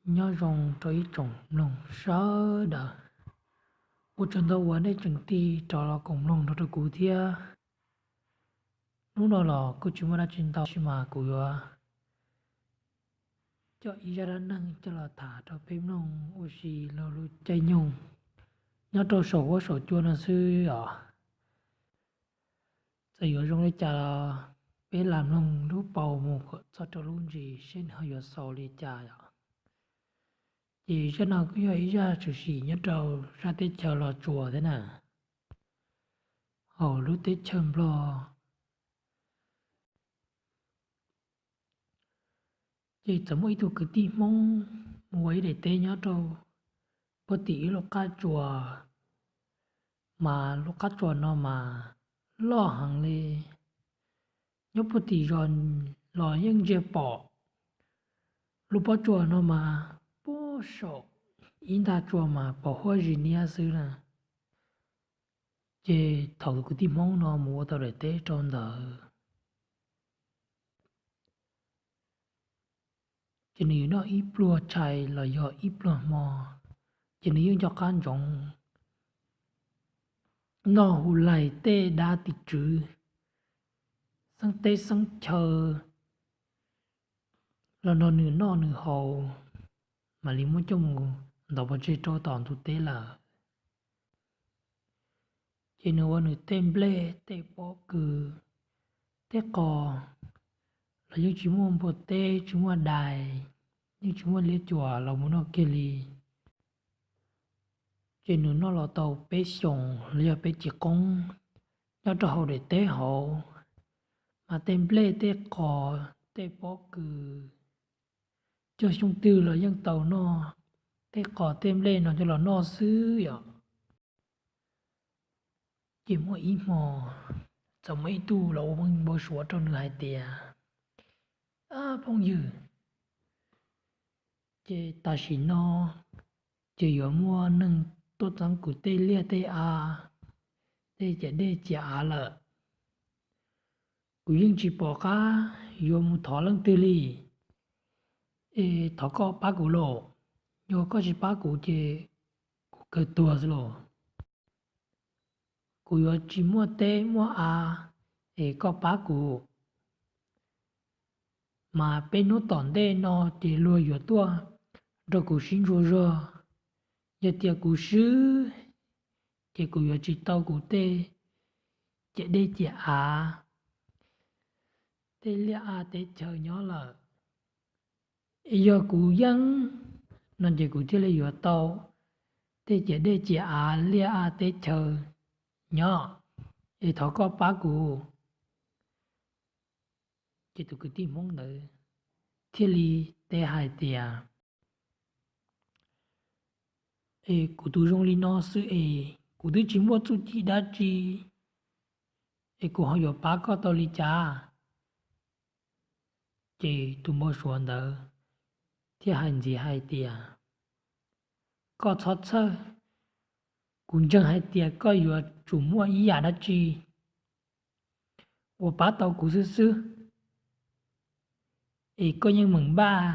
Nyob zoo rau ib tsoom mloog sawv daws, ua tsaug ntau uas nej tseem tig rov los koom mloog nrog rau kuv thiab. Hnub no los kuj tsis muaj dab tsi ntau, tab sis mas kuv yuav coj ib zaj dab neeg coj los tham rau peb mloog ua si lub caij nyoog nyob rau saum huab saum cua no xwb os. Txawm yuav zoo li cas los peb lam mloog lub paus mus kom txog rau lub ntsis seb nws ho yuav xaus li cas os. Ces zaj no kuj yog ib zaj tshwm sim nyob rau sab teb chaws Los Tsuas thiab na, hauv lub teb chaws Nplog. Ces txawm muaj ib tug kwv tij Hmoob mus ua ib daim teb nyob rau puag tim ib lub qab tsuas, mas lub qab tsuas no mas loj heev li. Nyob puag tim zos los yeej ntsia pom lub pob tsuas no mas puag saum ib ntag tsuas mas pom huab zis niab xwb na. Ces thaum kwv tij Hmoob no mus ua tau daim teb rau ntawd, ces nws yuav noj ib pluag tshais los yog ib pluag hmo, ces nws yeej nco qab ntsoov noj hu lais tej dab tim tswv, xeeb teb xeeb chaw los nrog nws noj nws haus, mam li muab coj mus ntov pov tseg rau tom ntug teb lawm. Ces nws ua nws tej nplej tej pob kws, tej qos los yeej tsis muaj npua teb tsis muaj dais, yeej tsis muaj liab cuam los mus noj kiag li. Ces nws noj los tau peb xyoos los yog peb cim qoob nyob rau hauv daim teb hauv, mas tej nplej tej qos tej pob kws cog xyoo twg los yeej tau noj tej qos tej nplej no coj los noj xwb yom. Ces muaj ib hmo, txawm muaj ib tug los ua npau suav rau nws hais tias, Ab phooj ywg, ces tam sim no ces yuav muaj neeg tuaj txeeb kuv tej liaj tej av, tej ciam dej ciam av lawm. Kuv yeej tsis pom qab yuav mus thov leej twg li. Es thov koj pab kuv lauj. Yog koj tsis pab kuv ces kuv kawg tuag xwb lauj. Kuv yuav tsis muaj teb muaj av, es koj pab kuv. Mas peb hnub tom ntej no ces luag yuav tuaj nrog kuv sib ntsuas zog. Yog tias kuv swb, ces kuv yuav tsis tau kuv tej ciam dej ciam av, tej liaj av teb chaws nyob lawm. Es yog kuv yeej no ces kuv thiaj li yuav tau tej ciam dej ciam av liaj av teb chaws nyob. Es thov koj pab kuv. Ces tus kwv tij Hmoob ntawd thiaj li teb hais tias, Es kuv tus zoo li no xwb es kuv twb tsis muaj txuj ci dab tsi, es kuv ho yuav pab koj tau li cas? Ces tus npau suav ntawd thiaj hais ntxiv hais tias, Koj txhob txhawj, kuv ntseeg hais tias koj yuav tsum muaj ib yam dab tsi uas pab tau kuv xwb xwb, es koj yeej meem npaj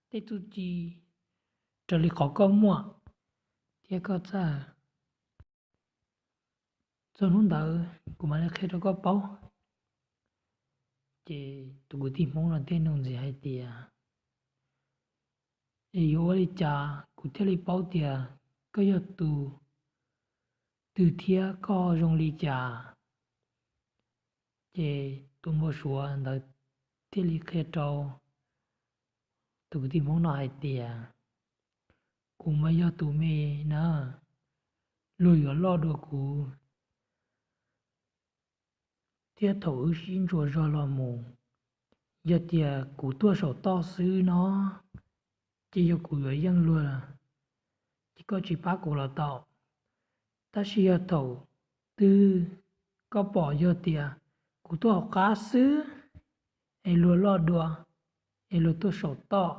tej txuj ci raws li qhov koj muaj thiab koj txawj. Txog hnub ntawd kuv mam li qhia rau koj paub. Ces tus kwv tij Hmoob no thiaj nug ntxiv hais tias, Es yuav ua li cas kuv thiaj li paub tias koj yog tus twg thiab koj zoo li cas? Ces tus npau suav ntawd thiaj li qhia rau tus kwv tij Hmoob no hais tias, Kuv mas yog tus me na, luag yuav loj dua kuv, thiab thaum wb sib ntsuas zog los mus, yog tias kuv tuaj saum toj xwb no, ces yog kuv yuav yeej luag, ces koj tsis pab kuv los tau. Tab sis yog thaum twg koj pom yog tias kuv tuaj hauv qab xwb, es luag loj dua, es luag tuaj saum toj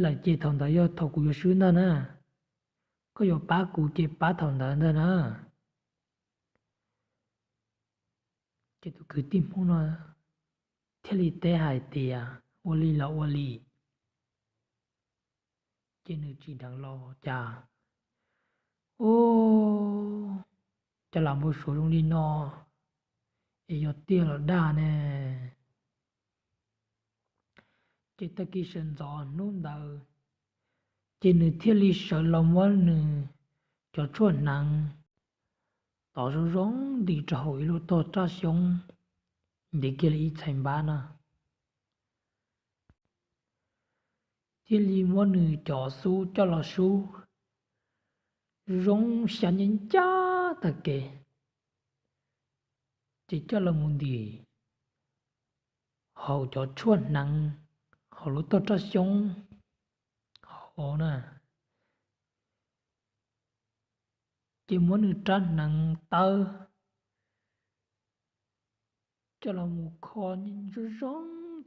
lawm ces thaum ntawd yog thaum kuv yuav swb ntag na. Koj yuav pab kuv ces pab thaum ntawd ntag na. Ces tus kwv tij Hmoob no thiaj li teb hais tias, Ua li los ua li. Ces nws tsim dheev los cas, o, cas lam npau suav zoo li no, es yog tiag los dag ne. Ces tag kis sawv ntxov hnub ntawd, ces nws thiaj li sawv los muab nws cov tshuaj hneev tov zoo zoo nti rau hauv ib lub tog raj xyoob ntev kiag li ib txhais npab na, thiaj li muab nws cov xub coj los sub zoo xya ncaj ncaj tag kev, ces coj los mus ntim hauv cov tshuaj hneev hauv lub tog raj xyoob hauv na. Ces muab nws rab hneev tawb coj los mus kho zoo zoo,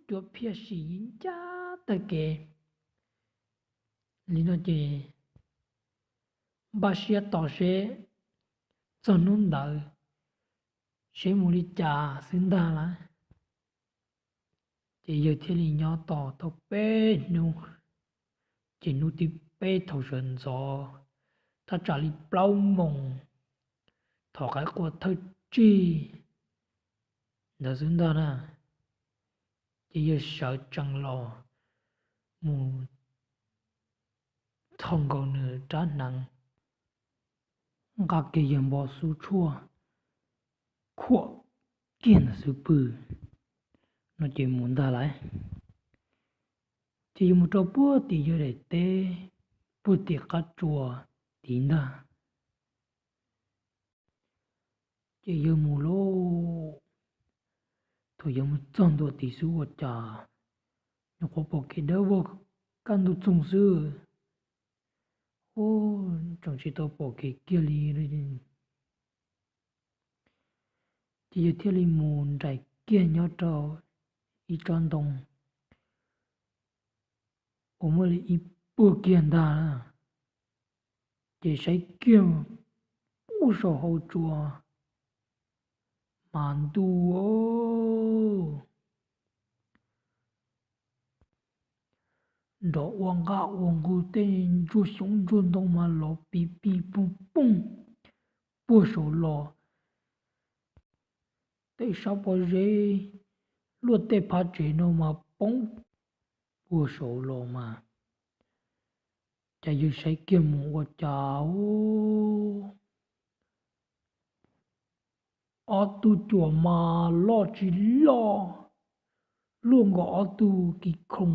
cuab phiaj sim ncaj tag kev li no ces npaj siab tos seb txog hnub ntawd seb mus li cas xwb ntag lauj. Ces yawg thiaj li nyob tos tau peb hnub, ces hnub thib peb thaum sawv ntxov thaj tsam li plaub moos, thaum qaib qua thawj tsig ntawd xwb ntag na, ces yawg sawv tsees los mus thau nkaus nws rab hneev, nqa kiag yawg npau xub tshuaj khuam kiag ntawm xub pwg no ces mus ntag lauj. Ces yawg mus rau puag tim yawg daim teb, puag tim qab tsua tid ntag. Ces yawg mus lauj, thaum yawg mus txog ntua tid xwb ua cas nyuam qhuav pom kev dawb vog kaj ntug txoog xwb. Ub, tseem tsis tau pom kev kiag li. Ces yawg thiaj li mus nraim kiag nyob rau ib tsob ntoo uas muaj li ib puag kiag ntag, ces saib kiag pub saum hauv tsua mas ntuj, nrov ua nqaj ua nqug, tej ntsuag xyoob ntsuag ntoo mas lov pis pis poog poog puag saud los. Tej sab pob zeb luaj tej phab tsev no mas poob puag saud los mas, cas yawg saib kiag mus ua cas ob tug cuam mas loj tsis loj, luaj nkaus ob tug kis khoom,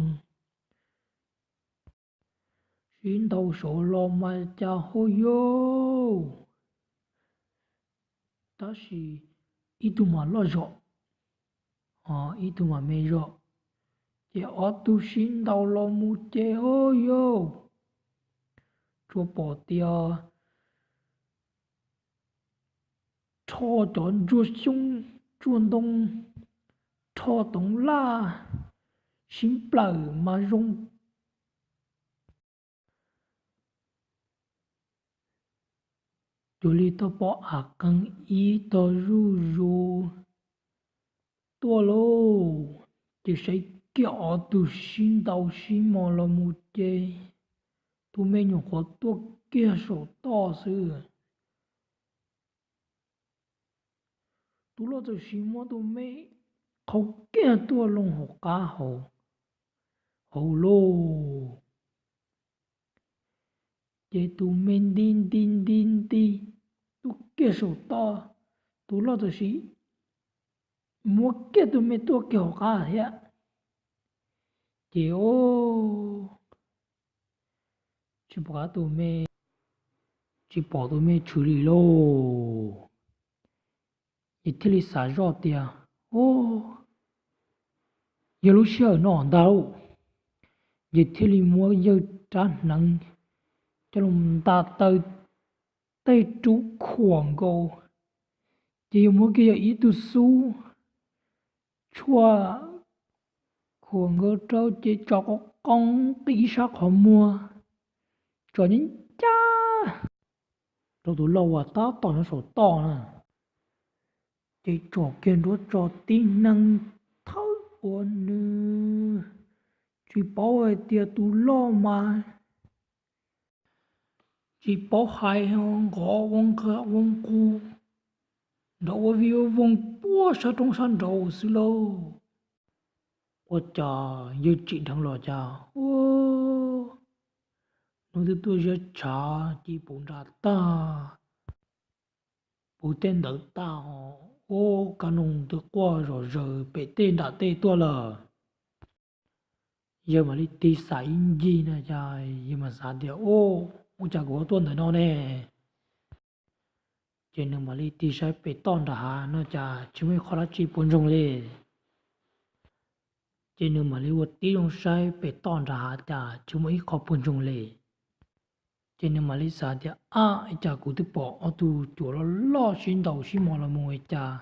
sib ntaus saud los mas cas hauj yauj. Tab sis ib tug mas loj zog, ib tug mas me zog, ces ob tug sib ntaus los mus ces hauj yauj, tsuas pom tias rho cov ntsuag xyoob ntsuag ntoo, rho toov laj sib nplawm mas zoo cuag li tau pom av qeeg ib tog zuj zus tuaj lauj. Ces saib kiag ob tug sib ntaus sib mos los mus ces tus me nyuam qhuav tuaj kiag saum toj xwb. Tus loj txawm sis muab tus me qhau kiag tuaj loo hauv qab hauv lauj. Ces tus me nti nti nti nti tuaj kiag saum toj, tus loj txawm sis muab kiag tus me tuaj kiag hauv qab thiab. Ces o, tsis pom tus me, tsis pom tus me tshwm li lauj. Ces thiaj li xav zoj tias, o, yog lub sij hawm no ntag lauj. Ces thiaj li muab yawg rab hneev coj los nta taw tej rub khuam nkaus, ces yawg muab kiag yawg ib tug xub tshuaj khuam nkaus rau ces tso qov qoo qi ib sab qhov muag, tso ncaj ncaj rau tus loj uas tab tom nyob saum toj na. Ces tsom kiag nruab tso tib neeg thawb ua nws, tsis paub hais tias tus loj mas tsis paub hais, nqov ua nqaij ua nqug nrov ua vij ua voog puag sab roob sab nraud xwb lauj. Ua cas yawg tsim dheev los cas ua hnub twb tuaj ziab tshav ci puv nra tag, puv tej ntawd tag, ua kab noog twb quaj zom zaws pem tej nram tej tuaj lawm. Yawg mam li tig xav ib ncig no cas yawg mam xav tias, Ua, ua cas kuv ho tuaj ntawm no ne? Ces nws mam li tig saib pem toj nram hav no cas tsis muaj ib qho dab tsi puas ntsoog li. Ces nws mam li ua tib zoo saib pem toj nram hav cas tsis muaj ib qho puas ntsoog li. Ces nws mam li xav tias, Ab, ua cas kuv twb pom ob tug cuam loj loj sib ntaus sib mos los mus, ua cas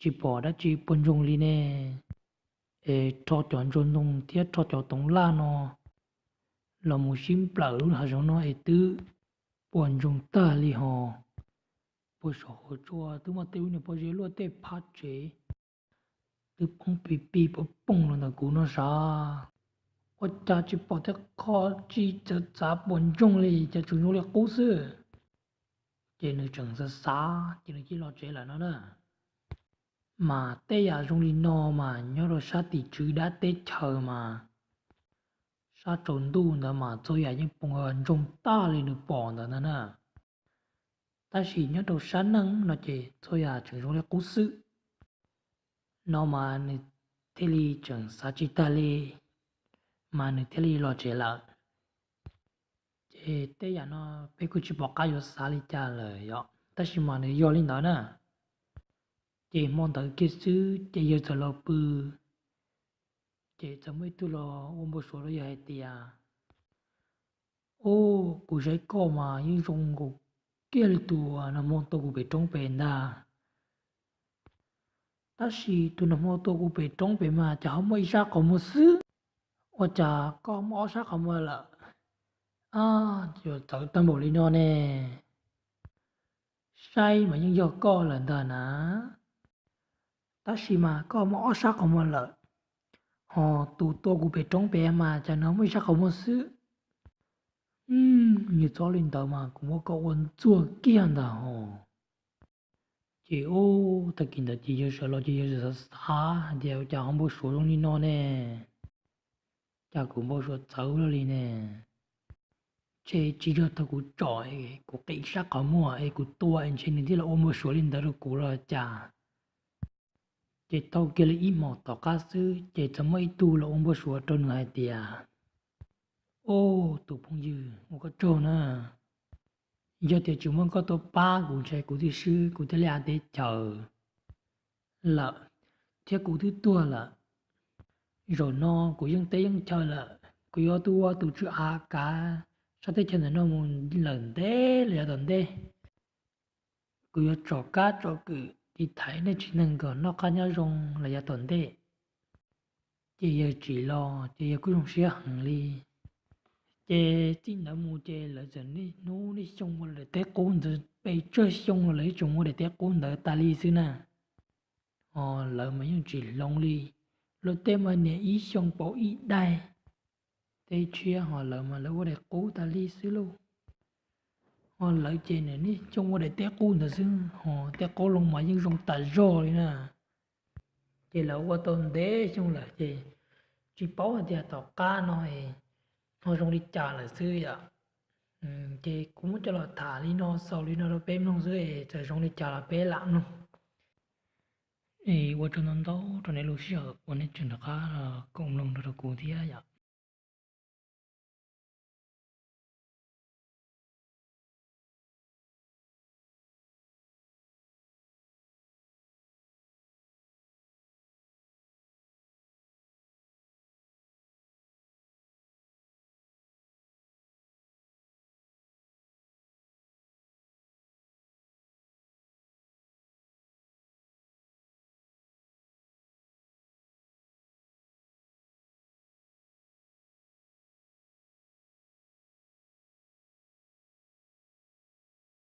tsis pom dab tsi puas ntsoog li ne? Es rho cov ntsuag ntoo thiab rho cov toov laj no los mus sib nplawm lub hav zoov no es twb puas ntsoog tag li hos. Puag saum hauv tsua twb muaj tej lub niag pob zeb luaj tej phab tsev twb poob pis pis poob poog los ntawm kuv no sav. Ua cas tsis pom tej qho tsis txawv txav puas ntsoog li, cas tsuas zoo li qub xwb. Ces nws tseem xav xav ces nws cia li los tsev lawm no na. Mas tej yam zoo li no mas nyob rau sab tim tswv dab teb chaws mas sab tsaus ntuj ntawd mas txhua yam yeej poob ntsoog tag li nws pom ntawd ntag na. Tab sis nyob rau sab neeg no ces txhua yam tseem zoo li qub xwb. No mas nws thiaj li tseem xav tsis tag li, mas nws thiaj li los tsev lawm. Ces tej yam no peb kuj tsis pom qab yuav xav li cas lawm yom, tab sis mas nws yog li ntawd na. Ces hmo ntawd kiag xwb ces yawg txawm los pw, ces txawm muaj ib tug los ua npau suav rau yawg hais tias, Ub, kuv saib koj mas yeej zoo nkaus kiag li tus nag hmo tua kuv pem roob pem ntag. Tab sis tus nag hmo tua kuv pem roob pem mas cas ho muaj ib sab qhov muag xwb, ua cas koj muaj ob sab qhov muag lawm? Ab, yuav txawv tag npaum li no ne. Saib mas yeej yog koj lawm ntag na. Tab sis mas koj muaj ob sab qhov muag lawm, ho tus tua kuv pem roob pem mas cas nws muaj ib sab qhov muag xwb. Nws txhob li ntawd mas kuv muab koj ua ntxuag kiag ntag hos. Ces ub, tag kis ntawd ces yawg sawv los ces yawg xav xav hais tias, Ua cas ho npau suav zoo li no ne? Cas kuv npau suav txawv luaj li ne? Ntshe tsis yog thaum kuv tsom, kuv qi sab qhov muag es kuv tua es ntshe nws thiaj los ua npau suav li ntawd rau kuv los cas. Ces tau kiag li ib hmos tom qab xwb ces txawm muaj ib tug los ua npau suav rau nws hais tias, Ub, tus phooj ywg, ua koj tsaug na. Yog tias tsis muaj koj tuaj pab kuv ntshe kuv twb swb kuv tej liaj teb chaws lawm, thiab kuv twb tuag lawm. Zaum no kuv yeej teb yeej chaw lawm, kuv yuav tuaj ua tus tswv av kav sab teb chaws ntawm no mus lawm ntev los yav tom ntej. Kuv yuav tsom kab tsom kwm tiv thaiv nej tsev neeg kom noj qab nyob zoo los yav tom ntej. Ces yawg tsim los ces yawg kuj zoo siab heev li. Ces txij ntawd mus ces lawv txawm niaj hnub niaj xyoo ua daim teb qub ntawd, pes tsawg xyoo los lawv yeej tseem ua daim teb qub ntawd tas li xwb na. Ho lawv mas yeej tsis hloov li, luag tej mas niaj ib xyoo pauv ib daim teb tshiab, ho lawv mas lawv ua daim qub tas li xwb lauj. Ho lawv ces niaj xyoo ua daim teb qub ntawd xwb, ho tej qoob loo mas yeej zoo tas zog li na. Ces lawv ua tau ntev xyoo lawm ces tsis paub hais tias tom qab no ho zoo li cas lawm xwb yom. Ces kuv muab coj los tham li no xaus li no rau peb mloog xwb es txawm zoo li cas los peb lam mloog. Es ua tsaug ntau ntau rau nej lub sij hawm uas nej tseem rov qab koom mloog nrog rau kuv thiab yom.